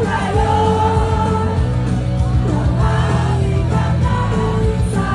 Ngayon. Dumami ka na sa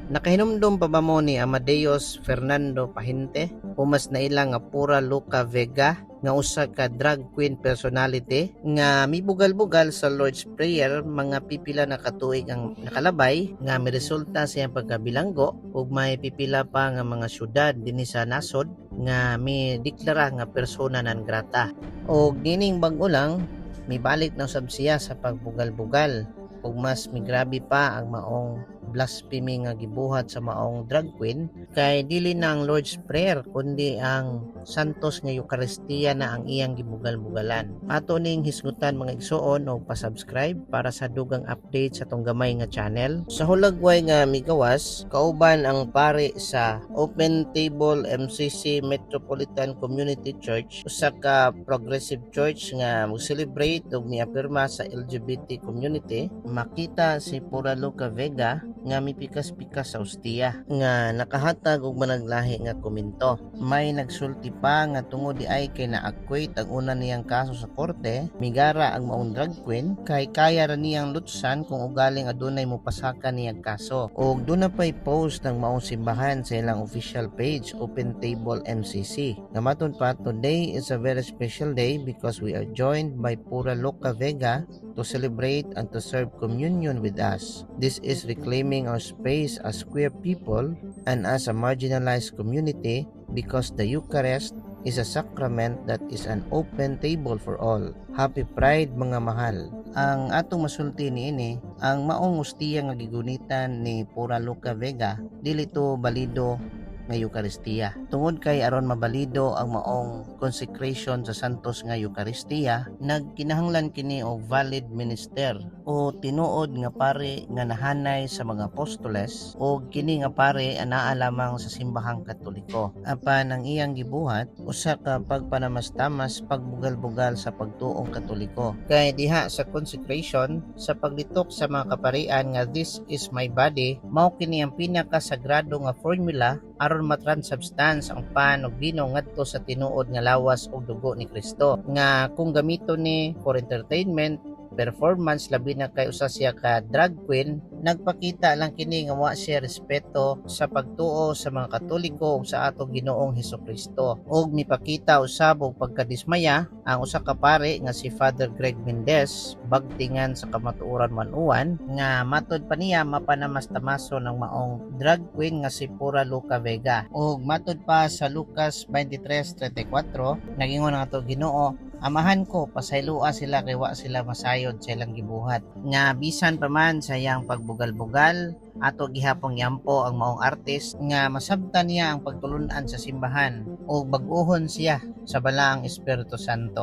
Nakahinumdum pa ba mo ni Amadeus Fernando Pahinte o mas naila nga Pura Luca Vega, nga usa ka drag queen personality nga mibugal-bugal sa Lord's Prayer mga pipila na katuig ang nakalabay, nga miresulta sa iyang pagkabilanggo, ug may pipila pa nga mga syudad dinhi sa nasod nga mi deklara nga persona non grata? Og nining bag-o lang, mibalik na usab siya sa pagbugal-bugal ug mas migrabe pa ang maong blasphemy nga gibuhat sa maong drag queen, kay dili na ang Lord's Prayer kundi ang Santos nga Eukaristiya na ang iyang gibugal-bugalan. Ato ning hisgutan, mga igsuon, og pa-subscribe para sa dugang update sa atong gamay nga channel. Sa hulagway nga migawas kauban ang pari sa Open Table MCC Metropolitan Community Church, usa ka progressive church nga mo-celebrate ug miapirma sa LGBT community, makita si Pura Luca Vega nga mipikas-pikas sa ostiya nga nakahatag og managlahi nga komento. May nagsulti pa nga tungod di ay kay na-acquit ang una niyang kaso sa korte, migara ang maong drag queen kay kaya ra niyang lutsan kung ugaling adunay mopasaka niyang kaso. Og duna pay post ng maong simbahan sa ilang official page, Open Table MCC. Nga matud pa, "Today is a very special day because we are joined by Pura Luca Vega to celebrate and to serve communion with us. This is reclaiming our space as queer people and as a marginalized community because the Eucharist is a sacrament that is an open table for all. Happy Pride, mga mahal." Ang atong masulti niini, ang maong ostiya nga gigunitan ni Pura Luca Vega, dili to balido nga Eukaristiya. Tungod kay aron mabalido ang maong consecration sa Santos nga Eukaristiya, nagkinahanglan kini og valid minister o tinuod nga pare nga nahanay sa mga apostoles, o kini nga pare anaa lamang sa Simbahang Katoliko. Apan ang iyang gibuhat, usa ka pagpanamastamas, pagbugal-bugal sa pagtuong Katoliko. Kay diha sa consecration, sa paglitok sa mga kaparian nga "This is my body," mao kini ang pinakasagrado nga formula aron matransubstance ang pan ug bino ngadto sa tinuod nga lawas ug dugo ni Kristo. Nga kung gamiton ni for entertainment, performance, labi na kay usa siya ka drag queen, nagpakita lang kini nga wa siya respeto sa pagtuo sa mga Katoliko ug sa atong Ginoong Hesukristo. Ug mipakita usab og pagkadismaya ang usa ka pare nga si Father Greg Mendez, bagtingan sa Kamatuoran 101, nga matod pa niya mapanamastamason ang maong drag queen nga si Pura Luca Vega. Ug matod pa sa Lucas 23:34, nagingon ang ato Ginoo, "Amahan ko, pasayloa sila kay wa sila masayod sa ilang gibuhat." Nga bisan pa man sa iyang pagbugal-bugal, ato gihapong yampo ang maong artist nga masabtan niya ang pagtulunan sa simbahan o bag-uhon siya sa Balaang Espiritu Santo.